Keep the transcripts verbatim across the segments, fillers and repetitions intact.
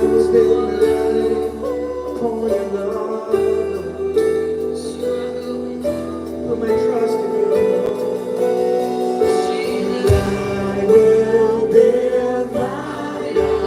Build my life upon your love. Put my trust in you, Lord. I will build my life.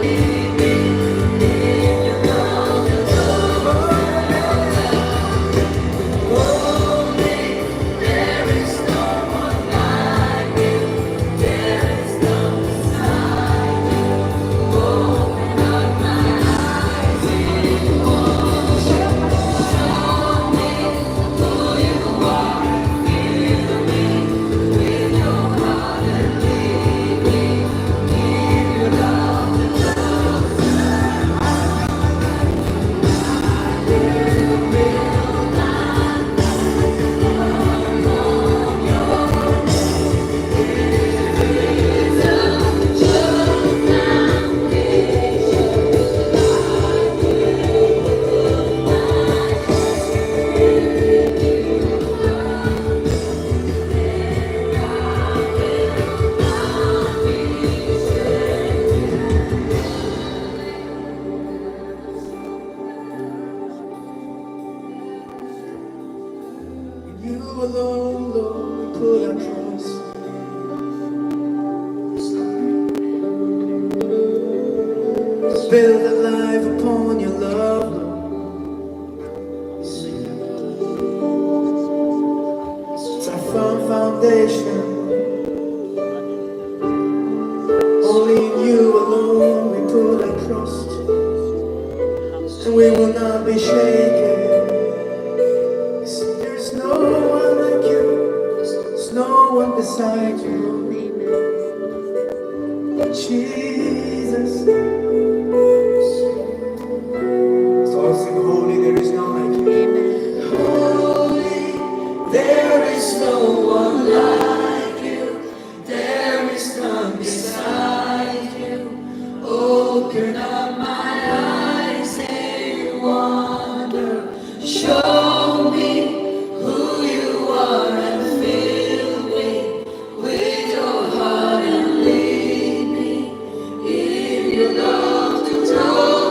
You alone, Lord, we put our trust. Build a life upon your love, Lord. It's our firm foundation. Only in you alone we put our trust, and we will not be shaken. There's no one like you, there's no one beside you, Jesus. So I'll sing, "Holy, there is none like you." Holy, there is no one like you. There is none beside you. Open up my eyes in wonder. Show me who you are and fill me with your heart and lead me in your love to know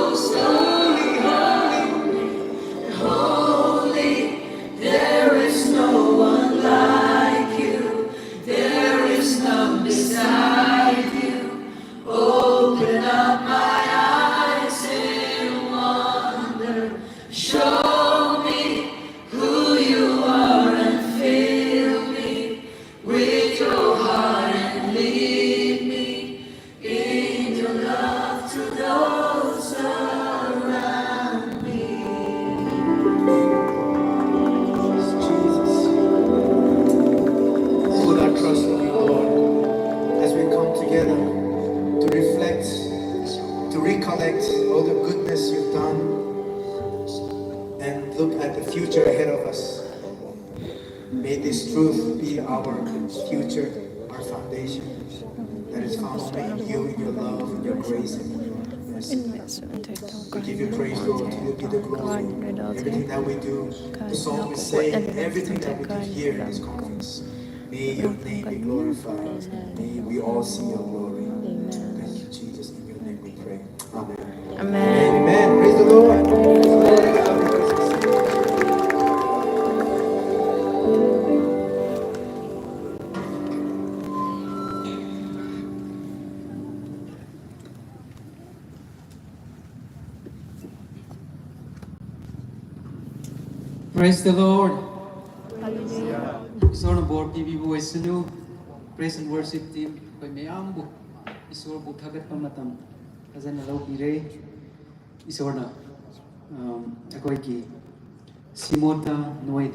recollect all the goodness you've done and look at the future ahead of us. May this truth be our future, our foundation, that is found only in you, in your love, in your grace, and in your mercy. We give you praise, Lord. To you be the glory. Everything that we do, the song we sing, everything that we do here in this conference, may your name be glorified. May we all see your glory. Thank you, Jesus. In your name we pray. Amen. Amen. Praise the Lord. Glory to God. Praise the Lord. ꯏꯁꯣꯔꯅ ꯕꯣꯔ ꯄꯤꯕꯤꯕ ꯑꯣꯏꯁꯅꯨ꯫ Praise and worship team ꯑꯩꯈꯣꯏ ꯃꯌꯥꯝꯕꯨ ꯏꯁꯣꯔꯕꯨ ꯊꯥꯒꯠꯄ ꯃꯇꯝ ꯐꯖꯅ ꯂꯧꯕꯤꯔꯦ꯫ ꯏꯁꯣꯔꯅ ꯑꯝ, ꯑꯩꯈꯣꯏꯒꯤ ꯁꯤꯃꯣꯟꯇ ꯅꯣꯏ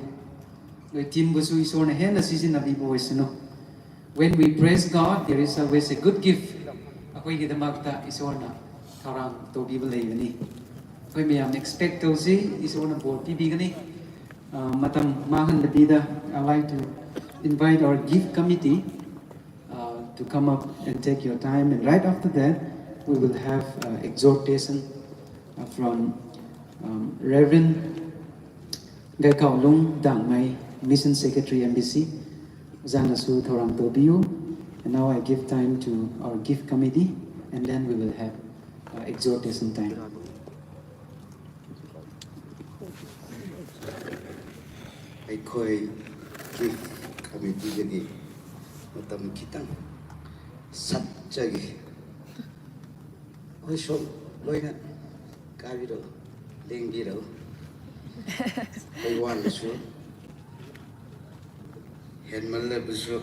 ꯅꯣꯏ ꯇꯤꯝꯕꯨꯁꯨ ꯏꯁꯣꯔꯅ ꯍꯦꯟꯅ ꯁꯤꯖꯤꯟꯅꯕꯤꯕ ꯑꯣꯏꯁꯅꯨ꯫ When we praise God, there is always a good gift. ꯑꯩꯈꯣꯏꯒꯤꯗꯃꯛꯇ ꯏꯁꯣꯔꯅ ꯊꯧꯔꯥꯡ ꯇꯧꯕꯤꯕ ꯂꯩꯕꯅꯤ꯫ ꯑꯩꯈꯣꯏ ꯃꯌꯥꯝ ꯑꯦꯛꯁꯄꯦꯛ ꯇꯧꯁꯤ, ꯏꯁꯣꯔꯅ ꯕꯣꯔ ꯄꯤꯕꯤꯒꯅꯤ꯫ ꯑ, ꯃꯇꯝ ꯃꯥꯡꯍꯟꯗꯕꯤꯗ, I like to invite our gift committee uh, to come up and take your time. And right after that, we will have uh, exhortation uh, from um, Reverend Gaikaolung Dangmai, Mission Secretary, M B C. ꯑꯣꯖꯥꯅꯁꯨ ꯊꯧꯔꯥꯡ ꯇꯧꯕꯤꯌꯨ. And now I give time to our gift committee, and then we will have uh, exhortation time. ꯑꯩꯈꯣꯏ ꯒꯤꯐ ꯀꯃꯤꯇꯤꯗꯒꯤ ꯃꯇꯝ ꯈꯤꯇꯪ ꯁꯠꯆꯒꯦ꯫ ꯑꯩꯈꯣꯏ ꯁꯣꯝ ꯂꯣꯏꯅ ꯀꯥꯕꯤꯔꯛꯎ, ꯂꯦꯡꯕꯤꯔꯛꯎ꯫ ꯑꯩ ꯋꯥꯅꯁꯨ ꯍꯦꯟꯃꯜꯂꯕꯁꯨ,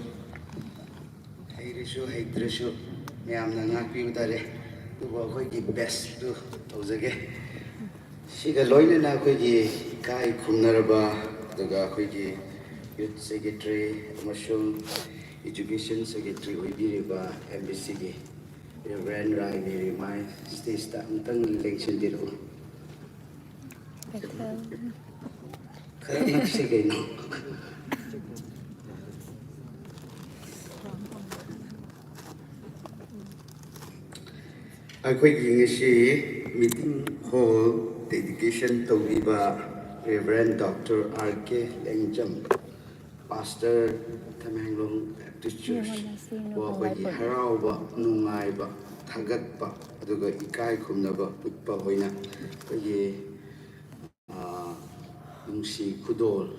ꯍꯩꯔꯁꯨ ꯍꯩꯇ꯭ꯔꯁꯨ ꯃꯌꯥꯝꯅ ꯉꯥꯛꯄꯤꯕ ꯇꯥꯔꯦ꯫ ꯑꯗꯨꯕꯨ ꯑꯩꯈꯣꯏꯒꯤ ꯕꯦꯁꯇꯨ ꯇꯧꯖꯒꯦ꯫ ꯁꯤꯒ ꯂꯣꯏꯅꯅ ꯑꯩꯈꯣꯏꯒꯤ ꯏꯀꯥꯏ ꯈꯨꯝꯅꯔꯕ, ꯑꯗꯨꯒ ꯑꯩꯈꯣꯏꯒꯤ ꯌꯨꯠ ꯁꯦꯀ꯭ꯔꯦꯇꯔꯤ ꯑꯃꯁꯨꯡ ꯏꯖꯨꯀꯦꯁꯟ ꯁꯦꯀ꯭ꯔꯦꯇꯔꯤ ꯑꯣꯏꯕꯤꯔꯤꯕ ꯑꯦꯝ ꯕꯤ ꯁꯤꯒꯤ ꯔꯦꯚꯔꯦꯟ ꯔꯥꯏ ꯃꯦꯔꯤꯃꯥꯏ ꯁ꯭ꯇꯦꯖꯇ ꯑꯃꯨꯛꯇꯪ ꯂꯦꯡꯁꯤꯟꯕꯤꯔꯛꯎ꯫ ꯈꯔ ꯅꯛꯁꯤ ꯀꯩꯅꯣ꯫ ꯑꯩꯈꯣꯏꯒꯤ ꯉꯁꯤ meeting hall dedication ꯇꯧꯕꯤꯕ Reverend Doctor R K ꯂꯦꯡꯖꯝ, Pastor, Tamenglong Baptist Church, ꯋꯥ ꯑꯩꯈꯣꯏꯒꯤ ꯍꯔꯥꯎꯕ, ꯅꯨꯡꯉꯥꯏꯕ, ꯊꯥꯒꯠꯄ, ꯑꯗꯨꯒ ꯏꯀꯥꯏ ꯈꯨꯝꯅꯕ ꯎꯠꯄ ꯑꯣꯏꯅ ꯑꯩꯈꯣꯏꯒꯤ, ꯑꯥ, ꯅꯨꯡꯁꯤ ꯈꯨꯗꯣꯜ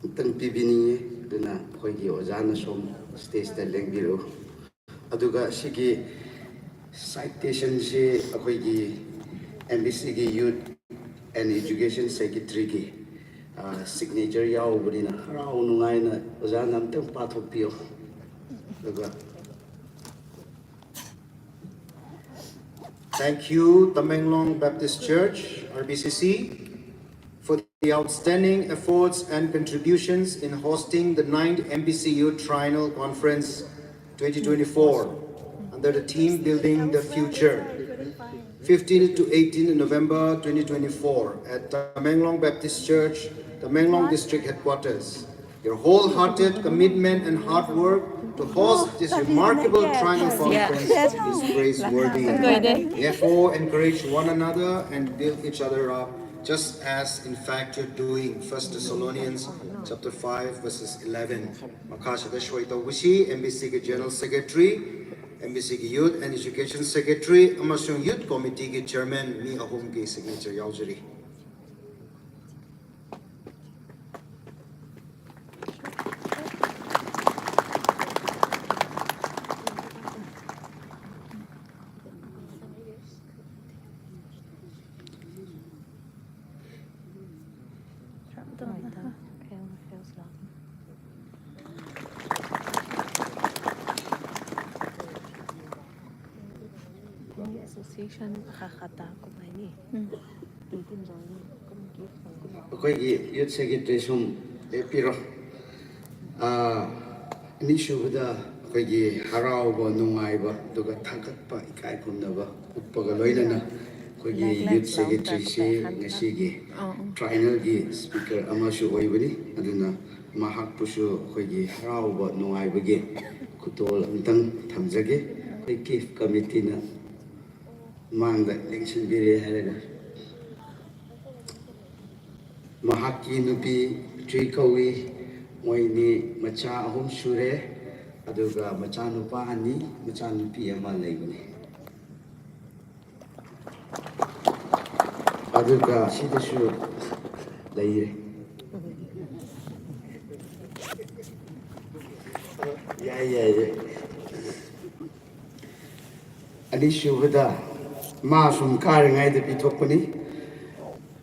ꯑꯃꯨꯛꯇꯪ ꯄꯤꯕꯤꯅꯤꯡꯉꯤ꯫ ꯑꯗꯨꯅ ꯑꯩꯈꯣꯏꯒꯤ ꯑꯣꯖꯥꯅ ꯁꯣꯝ ꯁ꯭ꯇꯦꯖꯇ ꯂꯦꯡꯕꯤꯔꯛꯎ꯫ ꯑꯗꯨꯒ ꯁꯤꯒꯤ citationꯁꯤ ꯑꯩꯈꯣꯏꯒꯤ M B Cꯒꯤ Youth and Education Secretaryꯒꯤ, ah, signature ꯌꯥꯎꯕꯅꯤꯅ ꯍꯔꯥꯎ ꯅꯨꯡꯉꯥꯏꯅ ꯑꯣꯖꯥꯅ ꯑꯝꯇꯪ ꯄꯥꯊꯣꯛꯄꯤꯌꯨ꯫ ꯑꯗꯨꯒ Thank you, Tamenglong Baptist Church, R B C C, for the outstanding efforts and contributions in hosting the ninth M B C Youth Triennial Conference twenty twenty-four under the theme Building the Future, fifteen to eighteen November twenty twenty-four at Tamenglong Baptist Church, Tamenglong District Headquarters. Your wholehearted commitment and hard work to host this remarkable triennial conference is praiseworthy. Therefore, encourage one another and build each other up, just as in fact you're doing. First Thessalonians chapter five, verses eleven. ꯃꯈꯥꯁꯤꯗ ꯁꯣꯏ ꯇꯧꯕꯁꯤ M B Cꯒꯤ General Secretary, M B Cꯒꯤ Youth and Education Secretary ꯑꯃꯁꯨꯡ Youth Committeeꯒꯤ Chairman ꯃꯤ ꯑꯍꯨꯝꯒꯤ signature ꯌꯥꯎꯖꯔꯤ꯫ Association ꯈꯥ ꯈꯥ ꯇꯥ ꯀꯨꯝꯍꯩꯅꯤ꯫ ꯑꯩꯈꯣꯏꯒꯤ Youth Secretary ꯁꯨꯝ ꯂꯦꯞꯄꯤꯔꯣ꯫ ꯑꯥ, ꯑꯅꯤꯁꯨꯕꯗ ꯑꯩꯈꯣꯏꯒꯤ ꯍꯔꯥꯎꯕ, ꯅꯨꯡꯉꯥꯏꯕ, ꯑꯗꯨꯒ ꯊꯥꯒꯠꯄ, ꯏꯀꯥꯏ ꯈꯨꯝꯅꯕ ꯎꯠꯄꯒ ꯂꯣꯏꯅꯅ ꯑꯩꯈꯣꯏꯒꯤ ꯌꯨꯠ ꯁꯦꯀ꯭ꯔꯦꯇꯔꯤꯁꯤ ꯉꯁꯤꯒꯤ ꯇ꯭ꯔꯥꯏꯅꯦꯜꯒꯤ ꯁ꯭ꯄꯤꯀꯔ ꯑꯃꯁꯨ ꯑꯣꯏꯕꯅꯤ꯫ ꯑꯗꯨꯅ ꯃꯍꯥꯛꯄꯨꯁꯨ ꯑꯩꯈꯣꯏꯒꯤ ꯍꯔꯥꯎꯕ, ꯅꯨꯡꯉꯥꯏꯕꯒꯤ ꯈꯨꯗꯣꯜ ꯑꯃꯇꯪ ꯊꯝꯖꯒꯦ꯫ ꯑꯩꯈꯣꯏ ꯀꯤꯐ ꯀꯃꯤꯇꯤꯅ ꯃꯥꯡꯗ ꯂꯦꯡꯁꯤꯟꯕꯤꯔꯦ ꯍꯥꯏꯔꯒ, ꯃꯍꯥꯛꯀꯤ ꯅꯨꯄꯤ ꯇ꯭ꯔꯤ ꯀꯧꯏ꯫ ꯃꯣꯏꯅꯤ ꯃꯆꯥ ꯑꯍꯨꯝ ꯁꯨꯔꯦ꯫ ꯑꯗꯨꯒ ꯃꯆꯥꯅꯨꯄꯥ ꯑꯅꯤ, ꯃꯆꯥꯅꯨꯄꯤ ꯑꯃ ꯂꯩꯕꯅꯤ꯫ ꯑꯗꯨꯒ ꯁꯤꯗꯁꯨ ꯂꯩꯔꯦ꯫ ꯌꯥꯏ, ꯌꯥꯏ, ꯌꯥꯏ꯫ ꯑꯅꯤꯁꯨꯕꯗ ꯃꯥ ꯁꯨꯝ ꯀꯥꯔꯤꯉꯩꯗ ꯄꯤꯊꯣꯛꯄꯅꯤ꯫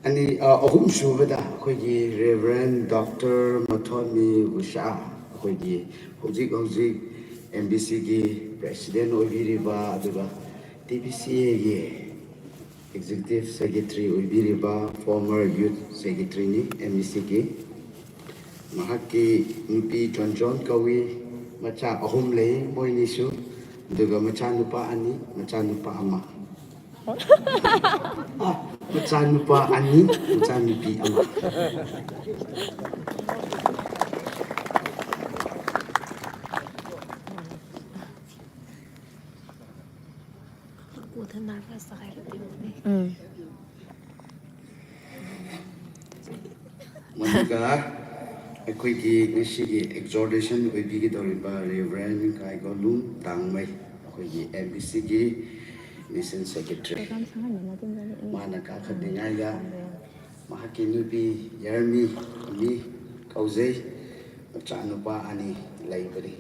ꯑꯅꯤ, ꯑ, ꯑꯍꯨꯝꯁꯨꯕꯗ ꯑꯩꯈꯣꯏꯒꯤ ꯔꯦꯚꯔꯦꯟ ꯗꯣꯛꯇꯔ ꯃꯊꯣꯟꯃꯤ ꯎꯁꯥ, ꯑꯩꯈꯣꯏꯒꯤ ꯍꯧꯖꯤꯛ ꯍꯧꯖꯤꯛ ꯑꯦꯝ ꯕꯤ ꯁꯤꯒꯤ ꯄ꯭ꯔꯦꯁꯤꯗꯦꯟ ꯑꯣꯏꯕꯤꯔꯤꯕ, ꯑꯗꯨꯒ ꯇꯤ ꯕꯤ ꯁꯤ ꯑꯦꯒꯤ ꯑꯦꯛꯖꯤꯀ꯭ꯌꯨꯇꯤꯚ ꯁꯦꯀ꯭ꯔꯦꯇꯔꯤ ꯑꯣꯏꯕꯤꯔꯤꯕ, ꯐꯣꯔꯃꯔ ꯌꯨꯠ ꯁꯦꯀ꯭ꯔꯦꯇꯔꯤꯅꯤ ꯑꯦꯝ ꯕꯤ ꯁꯤꯒꯤ꯫ ꯃꯍꯥꯛꯀꯤ ꯅꯨꯄꯤ ꯖꯣꯟꯖꯣꯟ ꯀꯧꯏ꯫ ꯃꯆꯥ ꯑꯍꯨꯝ ꯂꯩ ꯃꯣꯏꯅꯤꯁꯨ, ꯑꯗꯨꯒ ꯃꯆꯥꯅꯨꯄꯥ ꯑꯅꯤ, ꯃꯆꯥꯅꯨꯄꯥ ꯑꯃ꯫ ꯑ, ꯃꯆꯥꯅꯨꯄꯥ ꯑꯅꯤ, ꯃꯆꯥꯅꯨꯄꯤ ꯑꯃ꯫ ꯎꯝ꯫ ꯃꯗꯨꯒ ꯑꯩꯈꯣꯏꯒꯤ ꯉꯁꯤꯒꯤ ꯑꯦꯛꯖꯣꯔꯗꯦꯁꯟ ꯑꯣꯏꯕꯤꯒꯗꯧꯔꯤꯕ ꯔꯦꯚꯔꯦꯟ ꯀꯥꯏꯒꯣꯂꯨꯡ ꯇꯥꯡꯃꯩ, ꯑꯩꯈꯣꯏꯒꯤ ꯑꯦꯝ ꯕꯤ ꯁꯤꯒꯤ ꯃꯤꯁꯟ ꯁꯦꯀ꯭ꯔꯦꯇꯔꯤ꯫ ꯃꯥꯅ ꯀꯥꯈꯠꯅꯤꯡꯉꯥꯏꯗ ꯃꯍꯥꯛꯀꯤ ꯅꯨꯄꯤ ꯌꯥꯔꯃꯤ ꯑꯃꯤ ꯀꯧꯖꯩ꯫ ꯃꯆꯥꯅꯨꯄꯥ ꯑꯅꯤ ꯂꯩꯕꯅꯤ꯫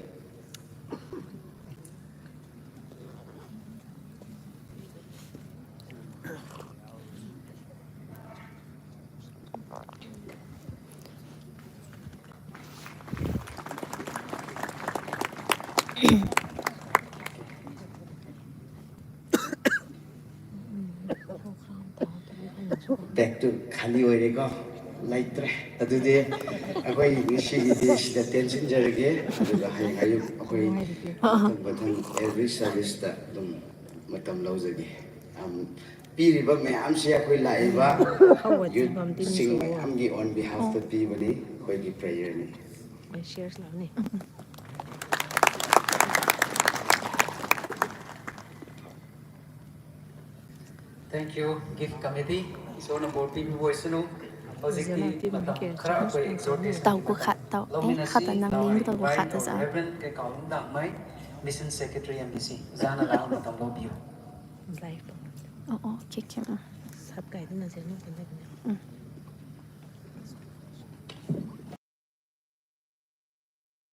ꯕꯦꯛꯇꯨ ꯈꯥꯂꯤ ꯑꯣꯏꯔꯦꯀꯣ꯫ ꯂꯩꯇ꯭ꯔꯦ꯫ ꯑꯗꯨꯗꯤ ꯑꯩꯈꯣꯏ ꯉꯁꯤꯒꯤꯗꯤ ꯁꯤꯗ ꯇꯦꯟꯁꯤꯟꯖꯔꯒꯦ꯫ ꯑꯗꯨꯒ ꯍꯌꯦꯡ ꯑꯌꯨꯛ ꯑꯩꯈꯣꯏ ꯃꯊꯪ ꯃꯊꯪ every service ꯇ ꯑꯗꯨꯝ ꯃꯇꯝ ꯂꯧꯖꯒꯦ꯫ ꯌꯥꯝ ꯄꯤꯔꯤꯕ ꯃꯌꯥꯝꯁꯦ ꯑꯩꯈꯣꯏ ꯂꯥꯛꯏꯕ youth ꯁꯤꯡ ꯃꯌꯥꯝꯒꯤ on behalf ꯇ ꯄꯤꯕꯅꯤ, ꯑꯩꯈꯣꯏꯒꯤ prayer ꯅꯤ꯫ Thank you, gift committee. ꯏꯁꯣꯔꯅ ꯕꯣꯔ ꯄꯤꯕꯤꯕ ꯑꯣꯏꯁꯅꯨ꯫ ꯍꯧꯖꯤꯛꯇꯤ ꯃꯇꯝ ꯈꯔ ꯑꯩꯈꯣꯏ exhortation ꯒꯤ ꯃꯇꯝ ꯂꯧꯃꯤꯟꯅꯁꯤ꯫ Now I invite our Reverend ꯀꯩꯀꯥꯎꯅꯨꯡ ꯗꯥꯡꯃꯩ, Mission Secretary, M B C, ꯑꯣꯖꯥꯅ ꯂꯥꯛꯑꯒ ꯃꯇꯝ ꯂꯧꯕꯤꯌꯨ꯫ ꯑꯣ ꯑꯣ ꯀꯦ ꯀꯦ ꯎꯝ꯫ ꯁꯞ ꯀꯥꯏꯗꯅ ꯖꯦꯅꯨ ꯀꯟꯗꯕꯅꯦ꯫